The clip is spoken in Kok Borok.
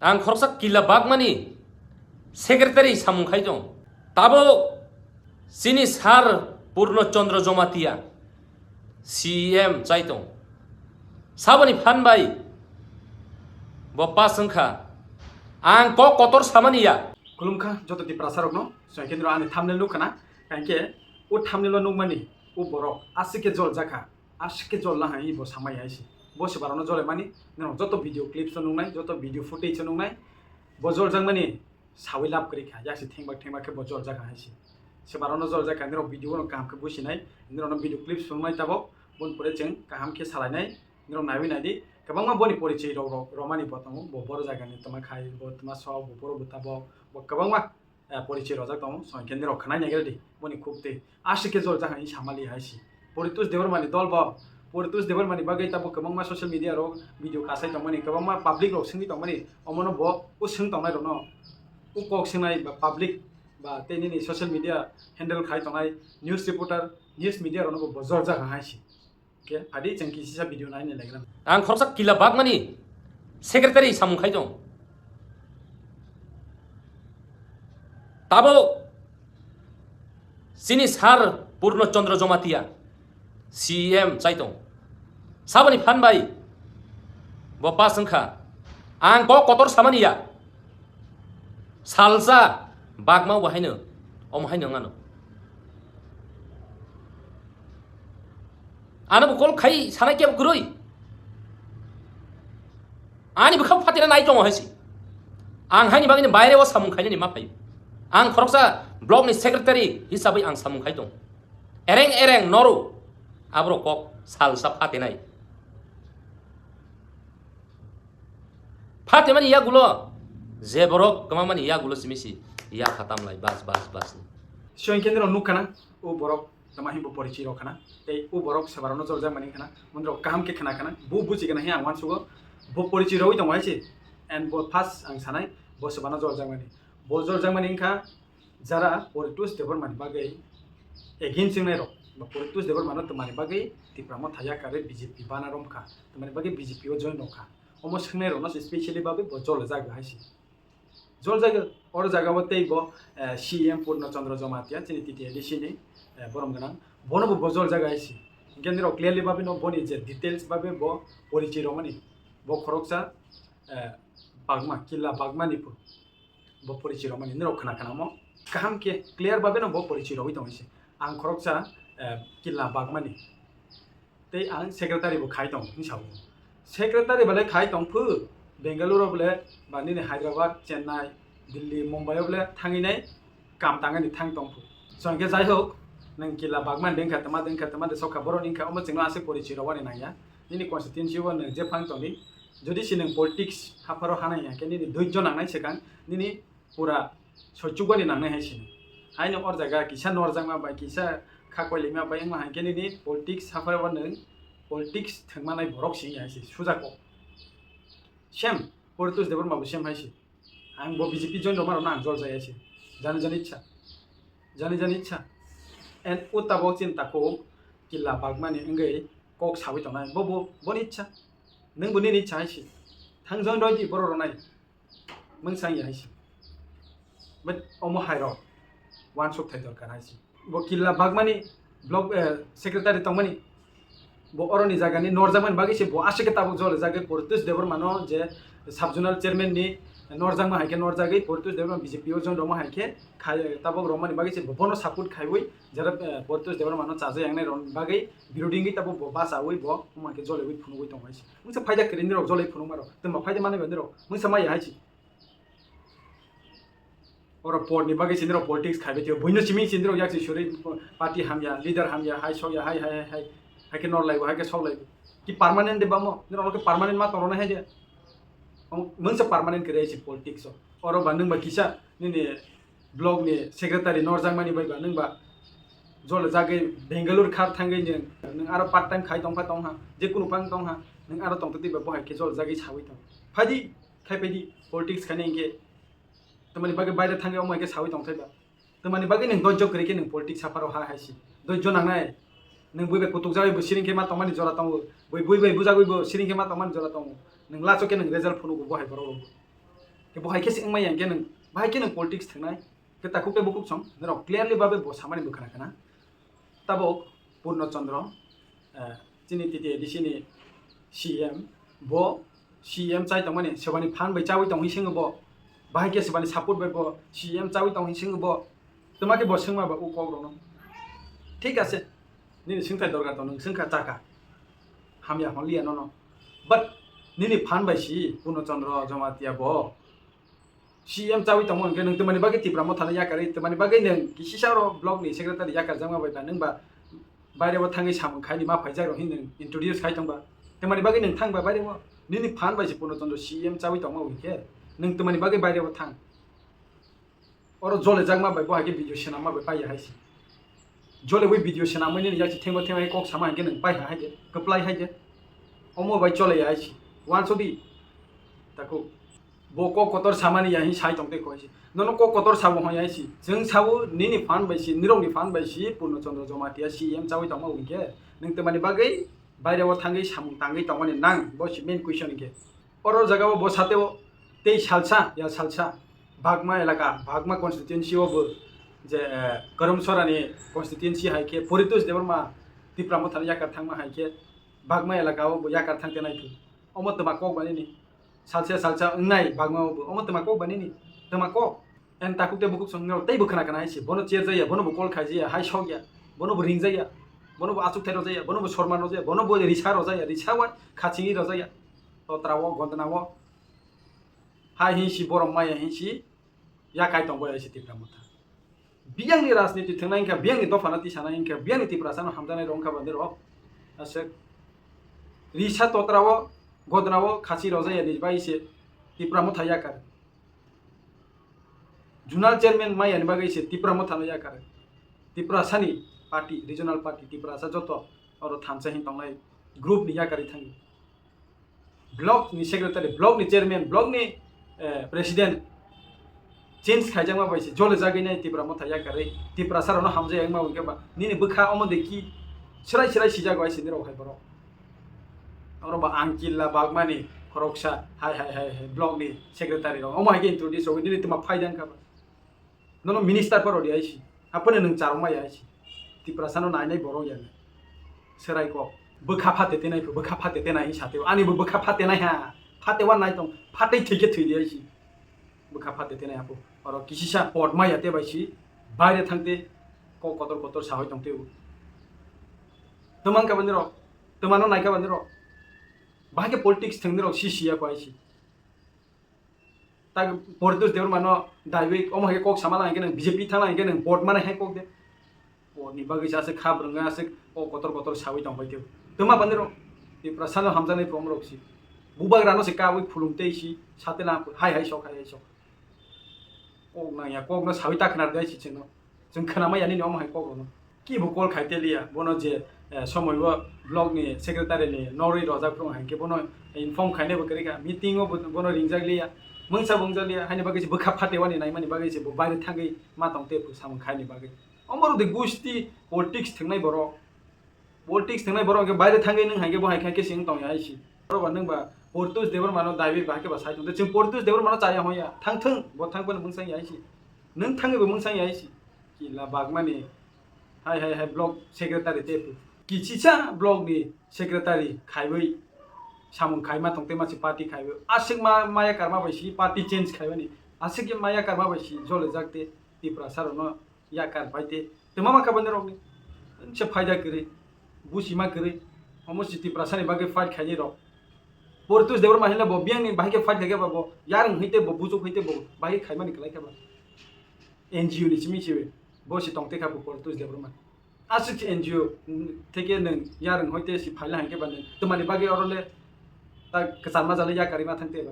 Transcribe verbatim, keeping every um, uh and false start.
Ang khoroksa kila bagmani secretary samung khai tong. Tabuk chini sir Purno Chandra Jamatia C M chai tong. Saboni phan bai bo pass wngkha. Ang kok kotor samani ya. Khulumkha joto Tiprasa rokno. Songkhe niro ani thumbnail nukha na. Kankhe o thumbnail o nukmani o borok aswk khe jol jakha. Aswk khe jol na hai bo samai hai se. Bo se barano jole mani nirok joto video clips o nuknai, joto video footage o nuknai. Bo jol jakmani sawi lab kwrwi kha, yak se thengbak thengbak khe bo jol jakha hai se. Se barano jol jakha, nirok video no kaham khe businai, nirok no video clips phunuknai tabok, boni pore chwng kaham khe salainai, nirok naiwi naidi. Kwbangma boni porichoi rok, rok romani bo tongo, bo boro jagani twma khai, bo twma sok, bo boro bo tabok, bo kwbangma, eh, porichoi rojak tongo, so hinkhe nirok khwnai naigra di, boni khuk twi. Aswk khe jol jakha hinwi samali hai se. Poritos Debbarmani dol bo, Poritos Debbarmani bagwi tabuk kwbangma social media rok video kasai tongmani, kwbangma public rok swngwi tongmani, omono bo o swng tongnai rokno, o kok swngnai ba public ba tei nini social media handle khai tongnai news reporter, news media rokno bo, bo jol jakha hai se. Khe phadi chwng kisisa video naina laigra. Ang khoroksa kila bagmani secretary samung khai tong. Tabuk chini sir Purno Chandra Jamatia C M chai tong. Saboni phan bai bo pass wngkha. Ang kok kotor samani ya. Salsa bagma bo haino, omo haino wngano. Ano bo call khai sanai kebo kwrwi. Ani bwkha phatina nai tongo hai se. Ang haini bagwino baire o samung khainani ma phaio. Ang khoroksa block ni secretary hisabwi ang samung khai tong. Ereng ereng noro aborok kok salsa phatinai. Phatimani yagulo je borok kwmamani yagulo simi si ya khatam lai bas bas bas ni. Siyon kendro nuk kana o borok tama himbo porichi rok kana tei o borok se barano jol jak mani kana, mondro kaham khe khna kana, bo buji kana hi ang wansugo, bo porichi roi tongo hai se, and bo first ang sanai bo se barano jol jak mani, bo jol jak mani wngkha jara Poritos Debbarmani bagwi against wngnai rok, ba Poritos Debbarmano twmani bagwi Tipra Motha yakarwi B J P bana romkha, twmani bagwi B J P o join rokha. Omo swngnairokno se specially bagwi bo jol jago hai se. Jol jago, oro jagao tei bo, eh, C M Purno Chandra Jamatia, chini T T A D C ni, eh, borom gwnang. Bono bo, bo jol jago hai se. Hinkhe nirok clearly bagwi no boni je details bagwi bo porichi romani. Bo khoroksa, eh, bagma, killa bagmani bo, bo porichi romani. Nirok khna khna mo kaham khe clear bagwi no bo porichi rogwi tong hai se. Ang khoroksa, eh, killa bagmani. Tei ang secretary bo khai tong hwnwi sao. Secretary belai khai tong phu, Bengaluru bole ba nini Hyderabad, Chennai, Delhi, Mumbai o bole thangwi nai kam tangani thang tong phu. Chwng khe jai hok, nwng kila bagman dengkha tama dengkha tama de sokha borok wngkha omo chwngno aswk porichi rwani nangya. Nini constituency o nwng jephang tongdi, jodi se nwng politics hapharo hanai ya khe nini doijo nangnai swkang nini pura soichugwani nangnai hai sini. Haino or jaga kisa norjakma bai, kisa kha koilaima bai wngma hai khe nini politics haphai o nwng politics thwngmanai borok sini hai se suja kok. Same, Poritos Debbarma bo same hai se. Ang bo B J P join rwma rokno ang jol jai hai se. Jani jani ichha. Jani jani ichha. And o tabok chini takhuk killa bagmani wngwi kok sawi tongnai. Bo bo boni ichha. Nwng bo nini ichha hai se. Thang join roi di borok rwnai. Mungsang ya hai se. But omo hai rok wansuk thai dorkar hai se. Bo killa bagmani block, eh, secretary tongmani. Bo oroni jagani norjakmani bagwi se bo aswk khe tabuk jole jagwi Poritos Debbarmano je sub zonal chairman ni norjakma hai khe norjagwi Poritos Debbarma B J P o join rwma hai khe khai tabuk rwmani bagwi se bo bono support khaiwi jera, eh, Poritos Debbarmano chaja yangnai rwmani bagwi birodhi wngwi tabuk bo bachawi bo omo hai khe jolewi phunugwi tongo hai se. Mungsa phaida kwrwi nirok joloi phunukma rok. Twma phaida manwi ba nirok. Mungsa maya hai se. Oro por ni bagwi se nirok politics khaibai tio. Buino simi se nirok yak se suri party hamya, leader hamya, hai sokya, hai, hai, hai, hai. Hai khe nor laibo, hai khe sok laibo. Ki permanent de bamo? Nirok no khe permanent ma tongro na hai de. Mungsa permanent kwrwi se politics o. Oro ba nwng ba kisa nini block ni secretary norjakmani bai ba nwng ba jole jagwi Bengaluru khar thangwi nwng, nwng aro part time khai tongpha tongha, je kunu phang tongha, nwng aro tongtwtwi ba bo hai khe jole jagwi sawi tong. Phaidi, khai phaidi, politics khaina hinkhe tamani bagwi baire thangwi omo hai khe sawi tongthai ba. Tamani bagwi nwng doijo kwrwi khe nwng politics hapharo ha hai si. Doijo nangnai. Nwng bui bai kutuk jagwi bo siring khe ma tongmani jora tongo. Bui, bui bai bujagwi bo siring khe ma tongmani jora tongo. Nwng last o khe nwng result phunugo bo hai borok rok bo. Khe bo hai khe se wngmaya hwnkhe nwng, bahai khe nwng politics thangnai. Khe takhuk tei bukhuk song, norok clearly babe bo samani bwkhana khana. Tabuk Purno Chandra, eh, chini T T A D C ni C M, bo C M chai tongmani, sebani phan bai chawi tong hi swngo bo, bahai khe sebani support bai bo C M chawi tong hi swngo bo, twma khe bo swngma ba o kok rokno. Thik ase, nini swngthai dorkar tong, nwng swngkha chaka, hamya hwnliya nono. But nini phan bai si Purno Chandra Jamatia bo C M chawi tongmo hwnkhe nwng twmani bagwi Tipra Motha no yakarwi, twmani bagwi nwng kisisa oro block ni secretary yakarjakma bai ba, nwng ba baire o thangwi samung khai ni ma phaijak rok hinwi nwng introduce khai tong ba, twmani bagwi nwng thang ba baire o, nini phan bai se Purno Chandra C M chawi tongma hwnkhe nwng twmani bagwi baire o thang. Oro jole jakma bai bo hai khe video swnamma bai paiya hai se. Jole wi video swnamwi nini yak se thengma thengma hai kok sama hwnkhe nwng paiha hai de, kwplai hai de. Omo bai chole ya hai se. Wansodi. Takhuk. Bo kok kotor samani ya hi sai tong tei koi se. Nono kok kotor sabo hon ya si. Chwng sabo nini phan bai si, nirok ni phan bai si, Purno Chandra Jamatia C M chawi tongma hwnkhe. Nwng twmani bagwi baire o thangwi samung tangwi tongmani nang? Bo si main question hwnkhe. Oro jaga o bo sateo tei salsa ya salsa Bagma elaka, Bagma constituency o bo je, eh, Karamsora ni constituency hai khe Poritos Debbarma Tipra Motha no yakar thangma hai khe Bagma elaka o bo yakar thang tenai phi. Omo twma kok bani ni. Salsa salsa wngnai Bagma o bo. Omo twma kok bani ni. Twma kok. En takhuk tei bukhuk song nirok tei bo khna khna hai se. Bono cher jaya, bono bo kol khai jaya, hai sok ya. Bono bo ring jaya. Bono bo achuk thai rojaya, bono bo sorman rojaya, bono bo risa rojaya, risa wa khachingwi rojaya. Totra o, godna o. Hai hin si borok maya hin si. Ya kai tong bo ya si Tipra Motha. Biyangni rajniti thwngnai wngkha, biyangni dophano tisana wngkha, biyangni Tiprasano hamjaknai rok wngkha bande rok. Aswk risa totra o, godna o khasi rojaya ni bai se Tipra Motha yakar. Zonal chairman maya ni bagwi se Tipra Motha no yakar. Tiprasani party, regional party, Tiprasa joto oro thansa hin tongnai group ni yakarwi thangwi. Block ni secretary, block ni chairman, block ni, eh, president change khaijakma bai se jole jagwi nai Tipra Motha yakarwi Tiprasa rokno hamjak wngma hwnkhe ba nini bwkha omo de ki swrai swrai sijak bai se nirok hai borok. Oro ba ang killa bagmani khoroksa hai hai hai hai block ni secretary rok omo hai khe introduce rogwi nini twma phaida wngkha ba. Nono minister paro di aisi. Apone nwng charwma ya aisi. Tiprasa no nainai borok ya. Serai kok. Bwkha phate tenai pho, bwkha phate tenai hi sateo. Ani bo bwkha phate nai ha. Phate wa nai tong. Phate thike thwi di aisi. Bwkha phate tenai apo. Oro kisisa pot ma ya te bai si. Baire thangte kok kotor kotor sahoi tong teo. Twmang ka bani rok. Twmano nai ka bani rok. Bahai ke politics thangni rok si si ya ko aisi. Tak Poritos Debbarma no daiwi omo hai khe kok sama lang khe nang B J P thang lang khe nang vote mana hai kok de. O ni bagwi sa se kha brung sa se o kotor kotor sawi tong bai teo. Twma bande rok Tiprasa no hamjaknai prom rok si. Bubagra no se kawi phulung tei si sate lang hai hai sok hai hai sok. Kok nang ya kok no sawi ta khna dai si cheno. Chwng khna ma ya nini omo hai kok no. Ki bo call khai teliya, bono je, eh, somoi o block ni secretary ni norwi rojak phuru hai khe bono inform khainai bo kwrwi kha, meeting o bo, bono ringjak liya, mungsa bo wngjak liya, haini bagwi se bwkha phatewani naimani bagwi se bo baire thangwi ma tong te samung khaini bagwi. Omo rok de gusti politics thangnai borok, politics thangnai borok hwnkhe baire thangwi nwng hai khe bo hai khe se wng tong ya hai se. Oro ba nwng ba Poritos Debbarma no daiwi ba hai khe ba sai tong de, chwng Poritos Debbarma no chaya hon ya, thang thung, bo thang phano mungsa ya hai se, nwng thangwi bo mungsa ya hai se. Kila bagmani hai hai hai block secretary te phu. Kichisa block ni secretary khaiwi samung khaima tong tei masi party khaiwi. Aswk ma maya karma bai si party change khaimani. Aswk ye maya karma bai si jole jak te Tiprasa rok no yakar bai te. Twma ma kabani rok ni. Se phaida kwrwi. Busi ma kwrwi. Omo si Tiprasa ni bagwi fight khaini rok. Poritos Debbarma hinla bo biyang ni bahai khe fight khai khe ba bo yarwng hwite bo bujuk hwite bo bahai khaimani kwlai khe ba. N G O ni simi se bo se tong te kha bo Poritos Debbarma. Aswk se N G O, mm, theke nwng yarwng hoite se phaila hai khe ba nwng twmani bagwi oro le ta kwchangma jale yakarwi ma thang te ba.